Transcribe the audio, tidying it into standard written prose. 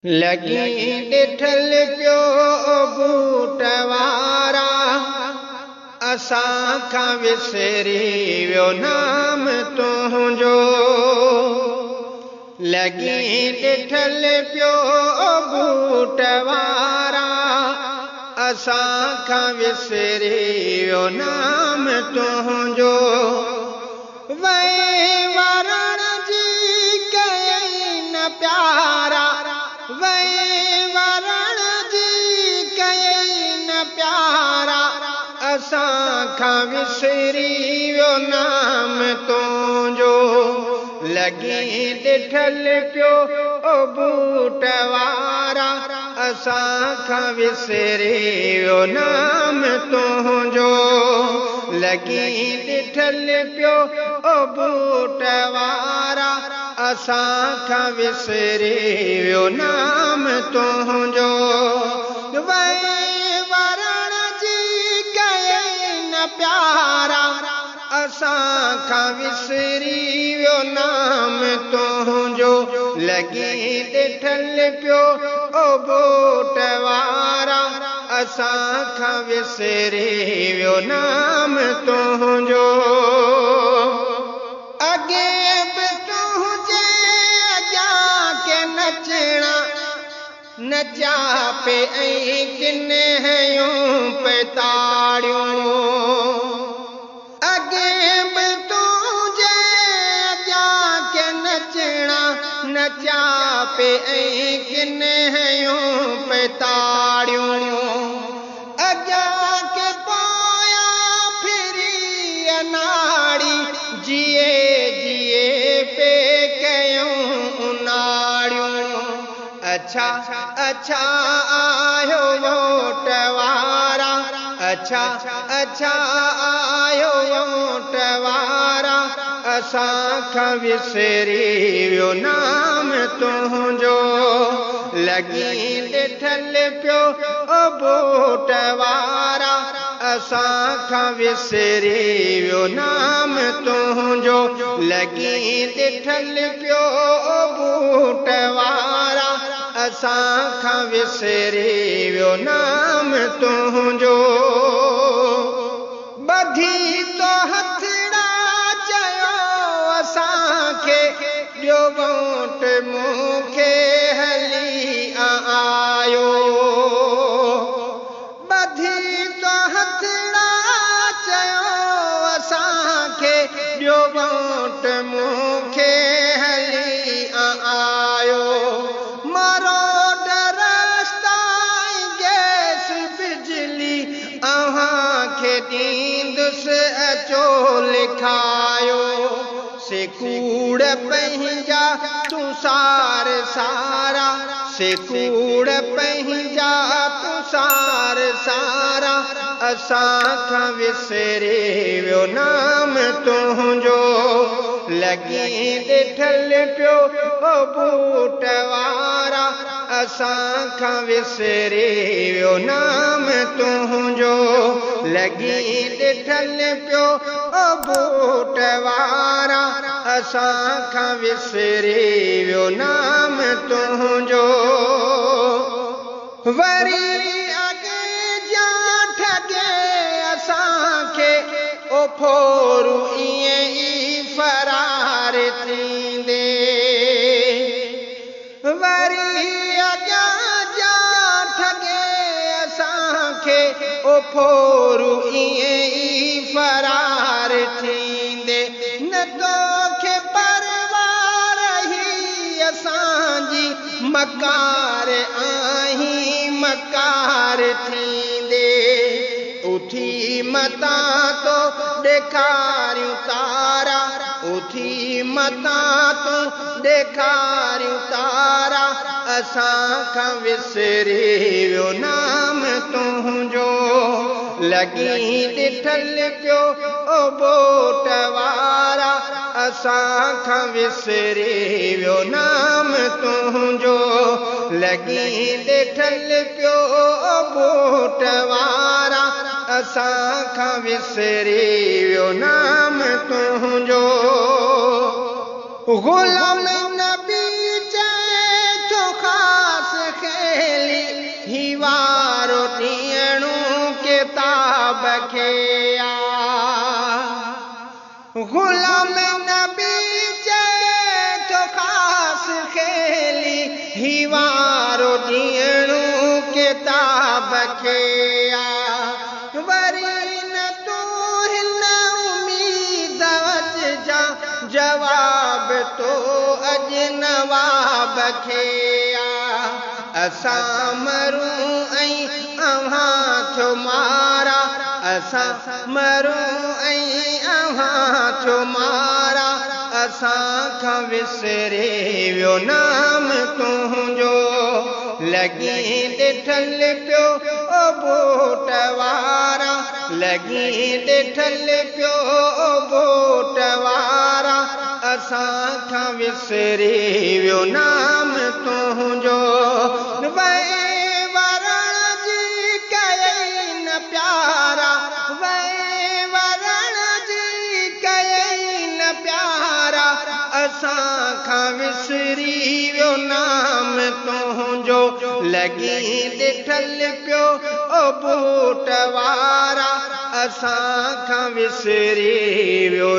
لڳي ڏٺل پيو بوٽ وارا، اسان کان وسري ويو نام تنهنجو. لڳي ڏٺل پيو بوٽ وارا، اسان کان وسري ويو نام تنهنجو. وئي ورڻ جي ڪيئي نه پيارا، وئي ورڻ جي ڪيئي نه پيارا، اسان کان وسري ويو نام تنهنجو. لڳي ڏٺل پيو بوٽ وارا، اسان کان وسري ويو نام تنهنجو. لڳي ڏٺل پيو بوٽ وارا، اسان کان وسري ويو نام تنهنجو. وئي ورڻ جي ڪيئي نه پيارا، اسان کان وسري ويو نام تنهنجو. لڳي ڏٺل پيو بوٽ وارا، اسان کان وسري ويو نام تنهنجو. اڳي به تنهنجي اڳيان ڪي نچڻا نچا پي ۽ ڪن هيون پيتاڙيون. اڳي به تنهنجي اڳيان ڪي نچڻا نچا پي ۽ ڪن هيون پيتاڙيون. اڳيان ڪي پويان ڦري اناڙي، جيئي جيئي پي ڪيون اناڙيون. اڇا اڇا آيو ووٽ وارا، اڇا اڇا آيو ووٽ وارا، اسان کان وسري ويو نام تنهنجو. لڳي ڏٺل پيو بوٽ وارا، اسان کان وسري ويو نام تنهنجو. لڳي ڏٺل پيو بوٽ وارا، اسان کان وسري ويو نام تنهنجو. ٻڌي تو هٿڙا چيو اسان کي، ڏيو ووٽ مون کي هلي آيو. ٻڌي تو هٿڙا چيو اسان کي، ڏيو ووٽ مون کي هلي آيو. مروڊ رستا گئس بجلي اوهان کي ڏيندس، اچو لکايو. سي ڪوڙ پنهنجا تون سار سارا، سي ڪوڙ پنهنجا تون سار سارا، اسان کان وسري ويو نام تنهنجو. لڳي ڏٺل پيو بوٽ وارا، اسان کان وسري ويو نام تنهنجو. لڳي ڏٺل پيو بوٽ وارا، اسان کان وسري ويو نام تنهنجو. وري اڳي جا ٺڳي اسان کي، او ڦورو ائين ئي فرار ٿيندي. وري اڳيان جا ٺڳي اسان کي، او ڦورو ائين ئي فرار ٿيندي. نه توکي پرواهه رهي اسان جي، مڪار آهين مڪار ٿيندي. اٿي متان تو ڏيکاريون تارا، اٿي متان تون ڏيکاريون تارا، اسان کان وسري ويو نام تنهنجو. لڳي ڏٺل پيو بوٽ وارا، اسان کان وسري ويو نام تنهنجو. لڳي ڏٺل پيو بوٽ وارا، اسان کان وسري ويو نام تنهنجو. غلام نبي چئي ٿو خاص نواب کي آ. غلام نبي چئي ٿو خاصخيلي، هي وارو ڏيڻو ڪتاب کي آ. وري نه تون هن اميد اچجان، جواب تو اڄ نواب کي آ. اسان مرون ۽ اوهان ٿيو مارا، اسان مرون ۽ اوهان ٿيو مارا، اسان کان وسري ويو نام تنهنجو. لڳي ڏٺل پيو او بوٽ وارا، لڳي ڏٺل پيو او بوٽ وارا، اسان کان وسري ويو نام تنهنجو. وئي ورڻ جي ڪيئي نه پيارا، وئي ورڻ جي ڪيئي نه پيارا، اسان کان وسري ويو نام تنهنجو. لڳي ڏٺل پيو او بوٽ وارا، اسان کان وسري ويو.